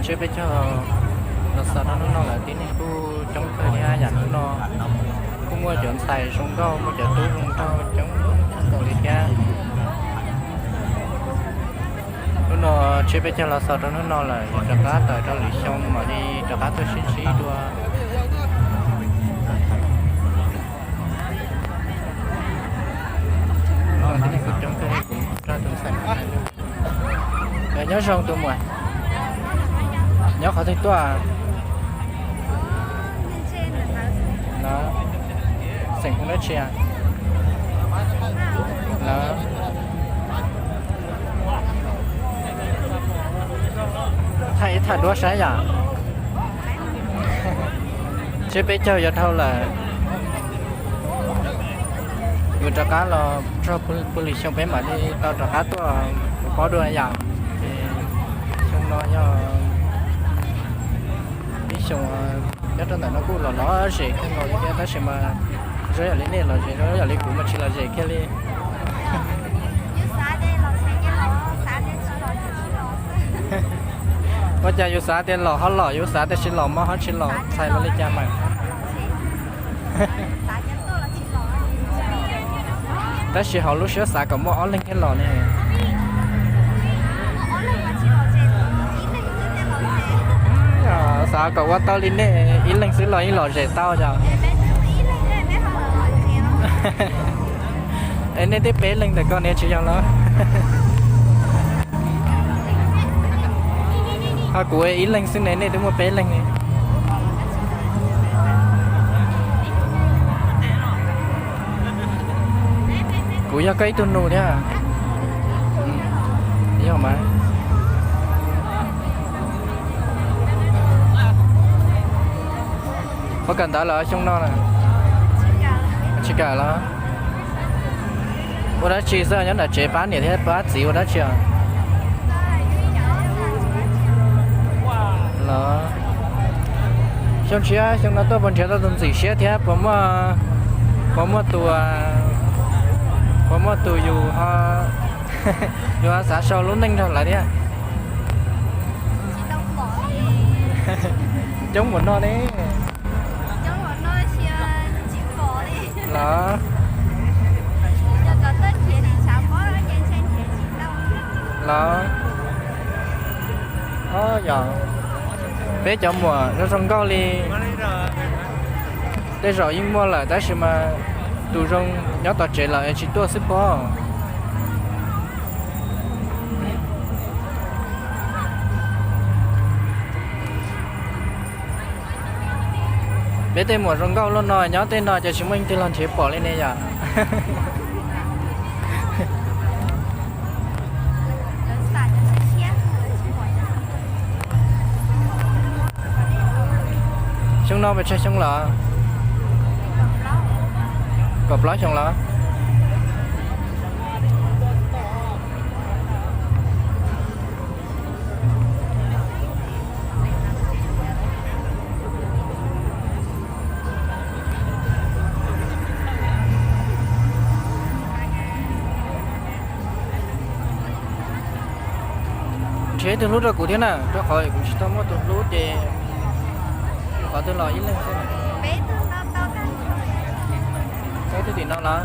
Tsiab peb caug los xaus rau hnub no lawm, tib neeg kuj coob kawg thiab. Yam hnub no kuj muaj cov ntxhais zoo nkauj, muaj cov tub zoo nraug coob kawg nkaus li thiab. Hnub no tsiab peb caug los xaus rau hnub no lawm, yuav rov qab tawm rau lwm xyoo mam li rov qab tuaj sib ntsib dua. Hnub no tib neeg kuj coob kawg, kuv nrog tus ntxhais no. Nyob zoo tus muam. Nyob qhov twg tuaj? Xeem dab tsi? Thaij ib thaij duab saib yom. Tsiab peb caug yuav dhau lawm. Yuav rov qab los txog puag lwm xyoo peb mam li tau rov qab tuaj paub dua yom. Ces xyoo no yog ib xyoo nyob rau ntawm no kuj los lom zem kawg nkaus li thiab, tab sis mas zoo yam li nej lom zem, zoo yam li kuv mas tsis lom zem kiag li. Ua cas yus xav tias lom ho lom, yus xav tias tsis lom mas ho tsis lom, txhais los li cas mas. Tab sis hauv lub siab xav kom muaj ob leeg thiaj lom ne. Xav kom ua tau li nej ib leeg xwb los yeej lom zem tau yom. Es nej twb peb leeg ntawm ko ne tsis yog los? Ho kuv ib leeg xwb ne, nej twb muaj peb leeg ne. Kuv yog koj ib tug nus thiab. Yog mas. Puas kam ntawv lawm xyoo no na? Tsis kam los? Ua dab tsi xwb, nyob nram tsev pab niam thiab pab txiv ua dab tsi os? Los xyoo tshiab xyoo no tuaj puas nrhiav tau tus ntxim siab thiab puas muaj, puas muaj tus, puas muaj tus yus ho, yus ho xav sau lub neej nrog lawv thiab? Coob npaum no ne. Los? Los? Yog peb cov muam zoo zoo nkauj li, tej zaum yeej muaj lawm tab sis mas tus zoo nyob tom tsev lawm es tsis tuaj xwb pob. Peb tej muam zoo nkauj luaj no nyob tej no ces tsis muaj leej twg los nrhiav pom li ne yom. Xyoo no pes tsawg xyoo lawm? Kaum plaub xyoo lawm. Nrhiav ib tug hlub rau kuv thiab na, rau qhov kuv tsis tau muaj tus hlub ces qhov twg los ib leeg xwb. Ib tug tim no los?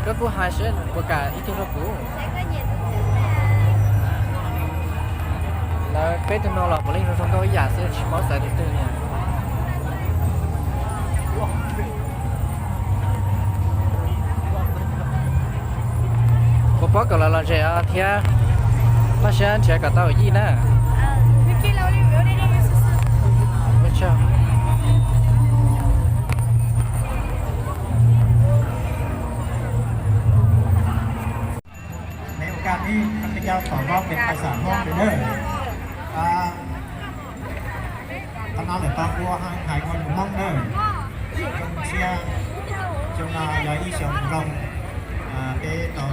Koj kuj hais seb puas kam ib tug rau kuv. Lawv peb tug no los puav leej zoo zoo nkauj ib yam xwb, tsis paub xaiv tus twg li. Kuv paub kom lawv los zem thiab, toj siab nrhiav kom tau yij na. Neb ua kaj tib,ข้าพเจ้าขอมอบเป็นภาษาม่วงไปเด้อ Qhov no lawm tau ua hais ua lus Hmoob na, xyoo tshiab, xyoo no yog ib xyoo zoo, peb tau,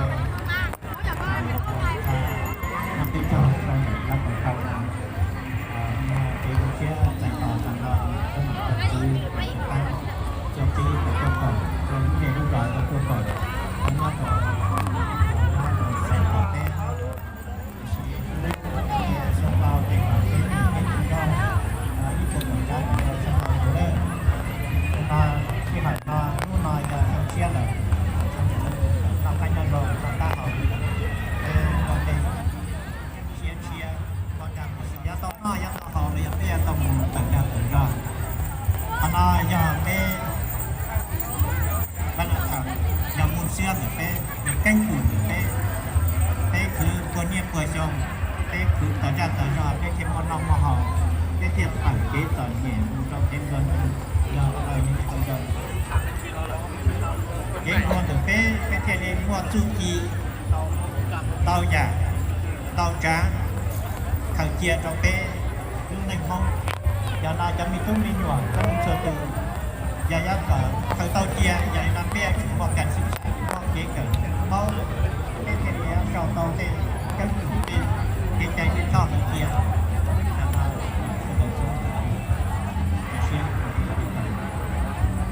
peb caug rau ntawm lawv tau tau no, peb xyoo tshiab txais tos tau no, peb mam tau txwv tau tab, xyoo pib tau tuaj koom, xyoo lub zej lub zos tau tuaj koom, peb nyob rau, nyob rau xeev Thaib teb, tiam sis lub xyoo no Puag xyoo peb khwv tau zaj tau zog, peb thiaj muaj noj muaj haus, peb thiaj tawm kev txom nyem mus rau kev nplua nuj, yog ua li ntawd. Kev nplua ntawm peb, peb thiaj li muaj txuj ci ntau yam ntau tsav khaws cia rau peb lub neej Hmoob. Yog no cov me tub me nyuam txhua leej txhua tus, yog yuav kom khaws tau cia, yog li no peb yuav tsum muaj kas xib xas, muaj kev kawm paub, peb thiaj li yuav sau tau tej ceeb toom tej kev cai tej txoj khaws cia. Yog no sawv daws txhua tus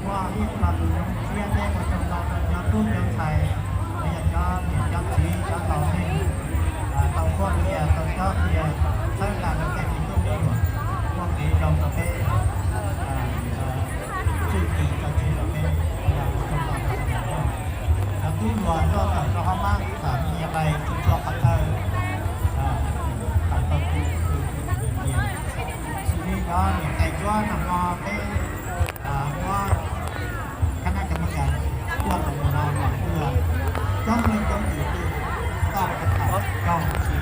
muaj ib qho lus zoo siab thiab ua tsaug ntau rau cov tub cov ntxhais, los yog cov niam cov txiv cov laus neeg tau muab qhia tau cob qhia txhawb nqa rau tej me tub me nyuam muaj kev zoo rau peb, txuj ci txoj kev rau peb. Ua tsaug ntau rau cov tub hluas tuaj tawm rau hauv mab txam me nyuam lais txhua txhua qhov chaw, tawm rau xws li cov niam tais cuab nag hmo peb muab khab nab cov mab kas tuaj rau mus no los kuj yog coob leej coob tus twg tau rau thaum rau si.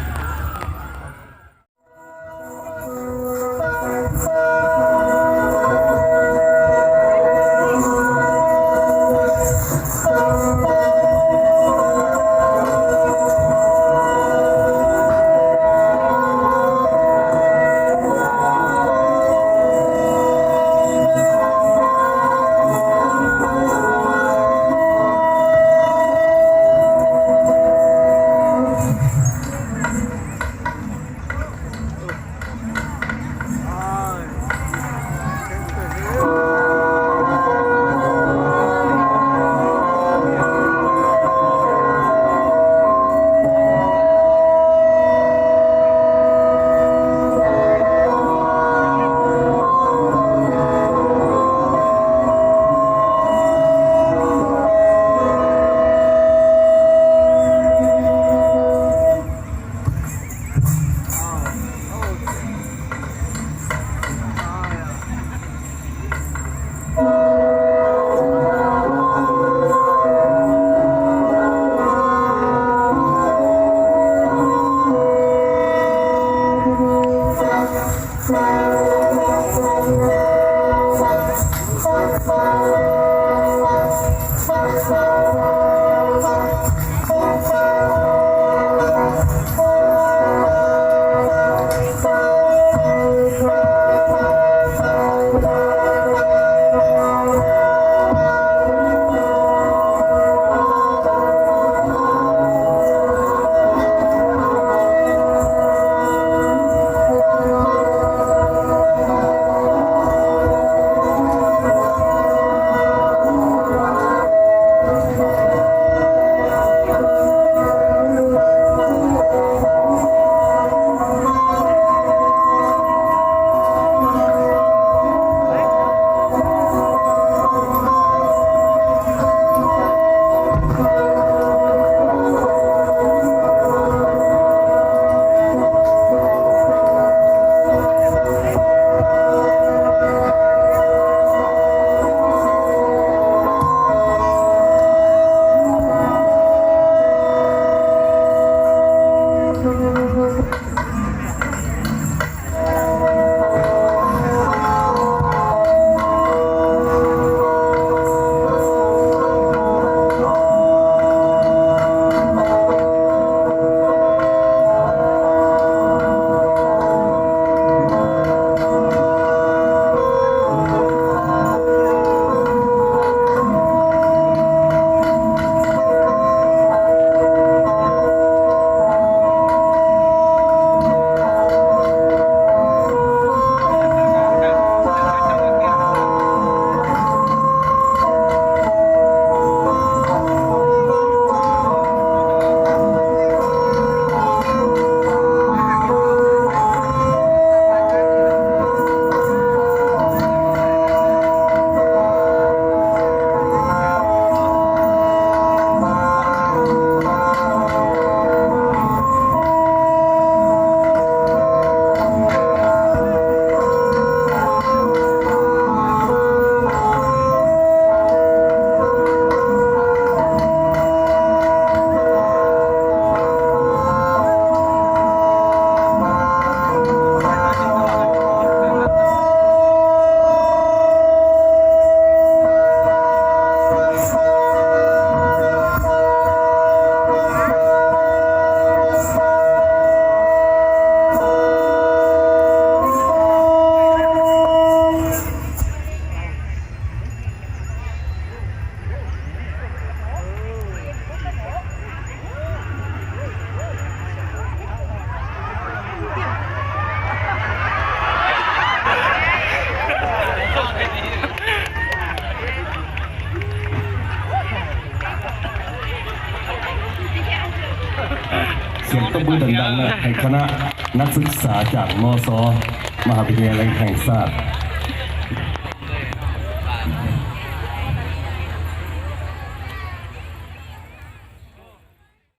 เสียงตบมือดังๆนะให้คณะนักศึกษาจาก มศ มหาวิทยาลัยแห่งชาติ